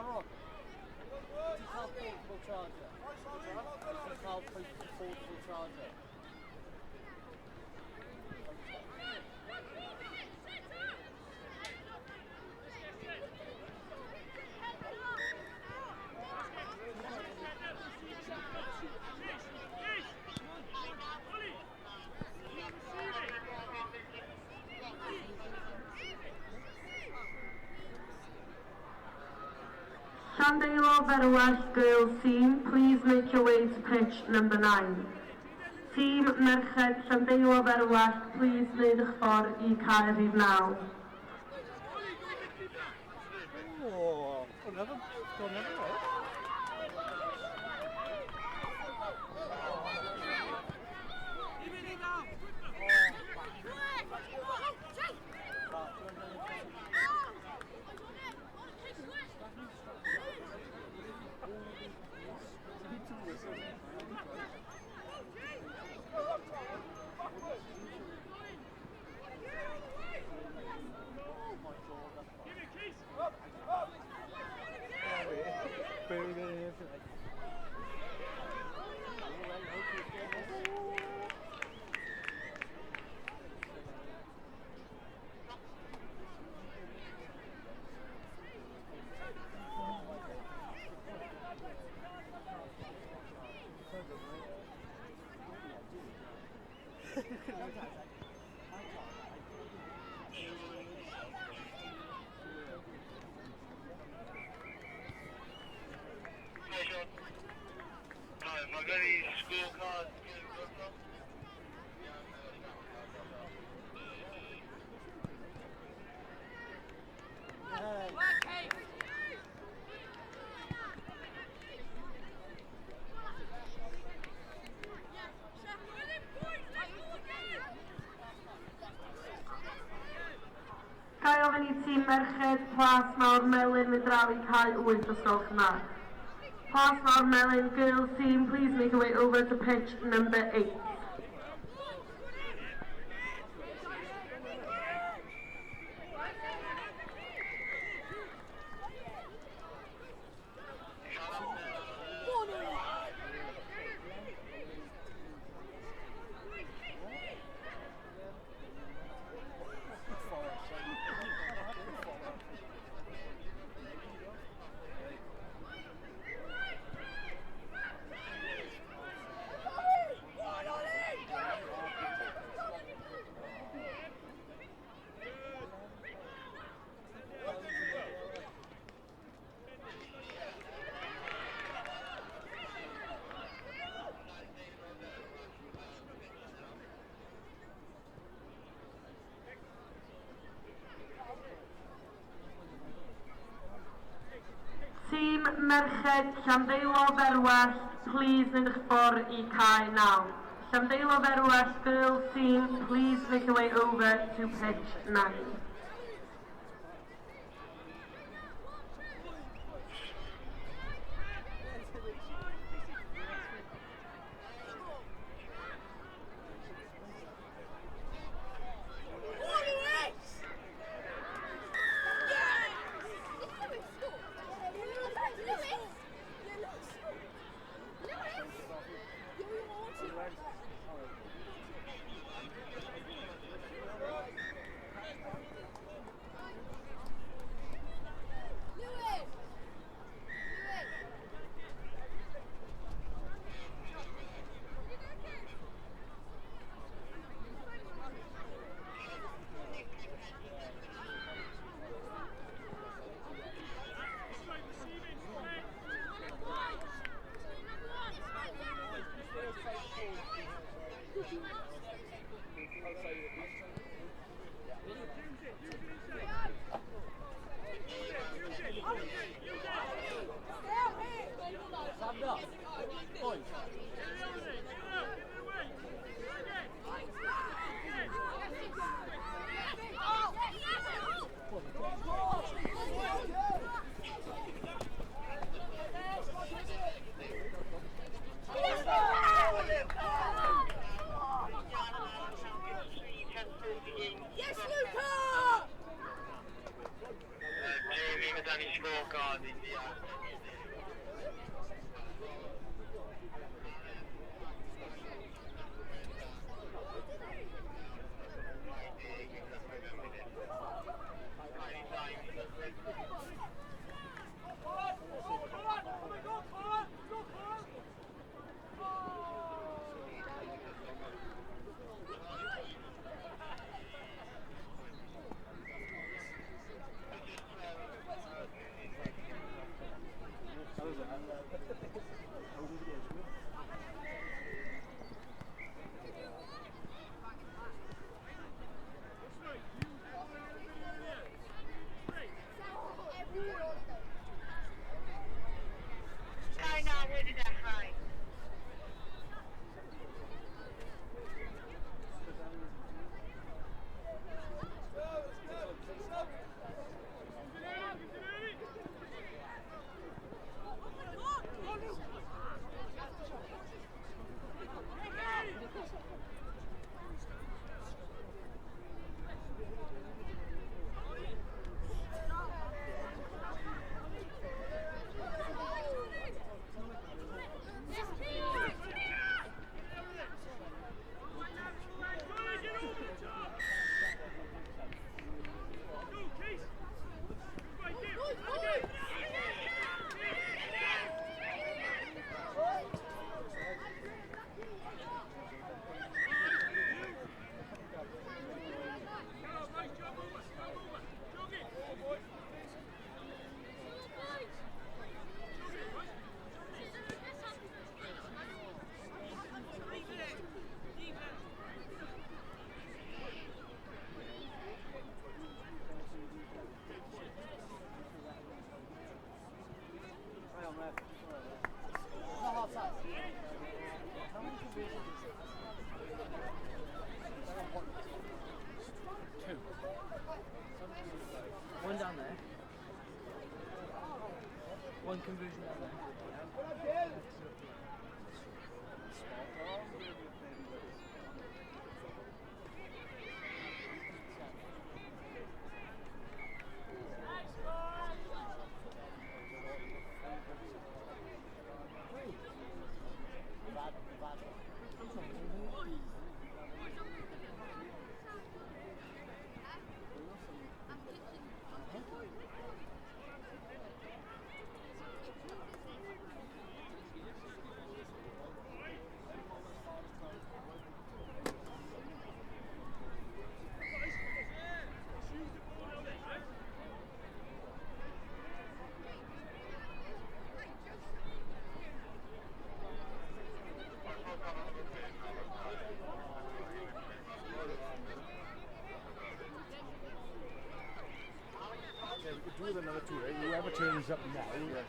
Aaron, ti cael portable charger? Ti cael portable charger? Llandeilo Ferwallt Girls Team, please make your way to pitch number 9. Tîm Merched Llandeilo Ferwallt, please wneud eich ffordd i cae rhif 9. Oh, another, another way. Ga i ofyn i tîm Merched Plas Mawr Melyn mynd draw i cae 8 os gwelwch yn dda. Plas Mawr Melyn Girls Team, please make your way over to pitch number 8. Tîm Merched Llandeilo Ferwallt, please wneud eich ffordd i cae 9. Llandeilo Ferwallt Girls Team, please make your way over to pitch 9. any scorecard in the Two. One down there. One conversion down there. Yeah, we could do with another two, right? Whoever turns up now. Yes.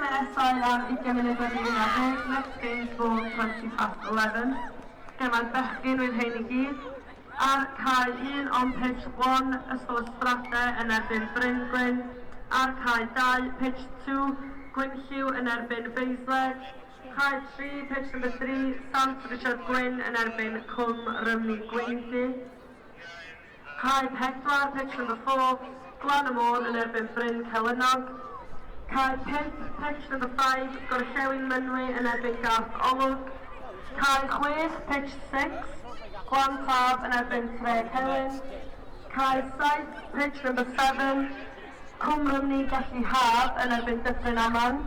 Gemau nesaf am 11 munud wedi 11, next games for 11:20. Gemau'r bechgyn fydd hein i gyd. Ar cae 1 on pitch 1, Ysgol y Strade yn erbyn Bryngwyn. Ar cae 2, pitch 2, Gwynllyw yn erbyn Basledge. Cae 3, pitch number 3, Sant Richard Gwyn yn erbyn Cwm Rhymni Gweithdy. Cae 4, pitch number 4, Glan y Môr yn erbyn Bryn Celynog. Cae 5, pitch number 5, Gorllewin Mynwy yn erbyn Garth Olwg. Cae 6, pitch 6, Glan Taf yn erbyn Tre Celyn. Cae 7, pitch number 7, Cwm Rhymni Gelli Haf yn erbyn Dyffryn Aman.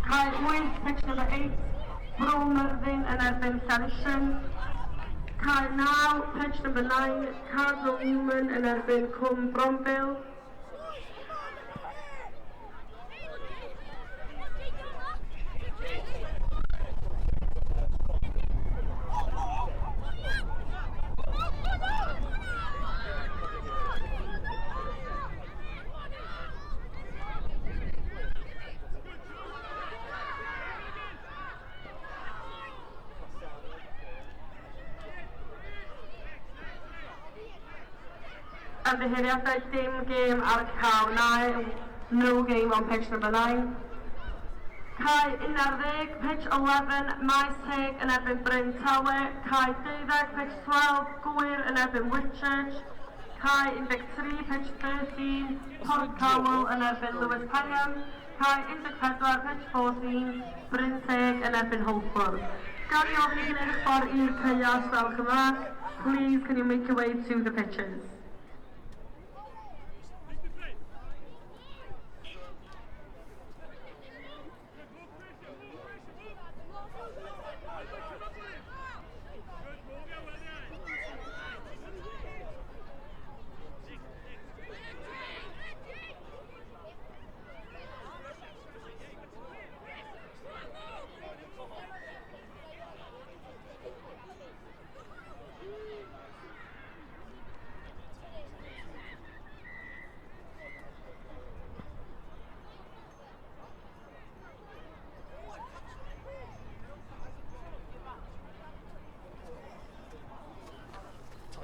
Cae 8, pitch number 8, Bro Myrddin yn erbyn Llanisien. Cae 9, pitch number 9, Cardinal Newman yn erbyn Cwm Brombil. Ymddiheuriadau, dim gêm ar cae 9, no game on pitch number 9. Cae 11, pitch 11, Maes Teg yn erbyn Bryn Tawe. Cae 12, pitch 12, Gwyr yn erbyn Whitchurch. Cae 13, pitch 13, Porthcawl yn erbyn Lewis Pengam. Cae 14, pitch 14, Bryn Teg yn erbyn Hwlffordd. Gan i ofyn i gwneud eich ffordd i'r caeau os gwelwch yn dda. Please can you make your way to the pitches?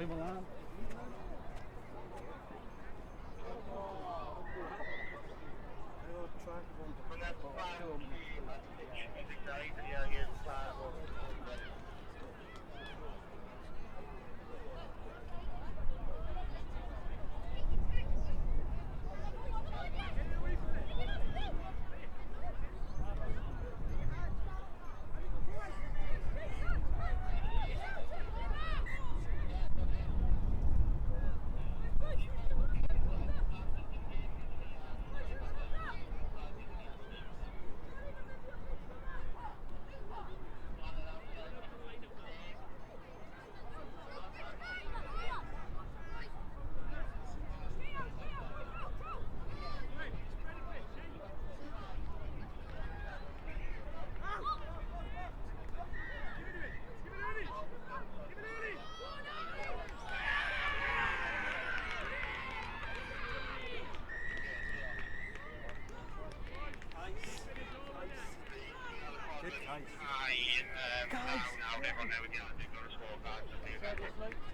Time on that. Good guys.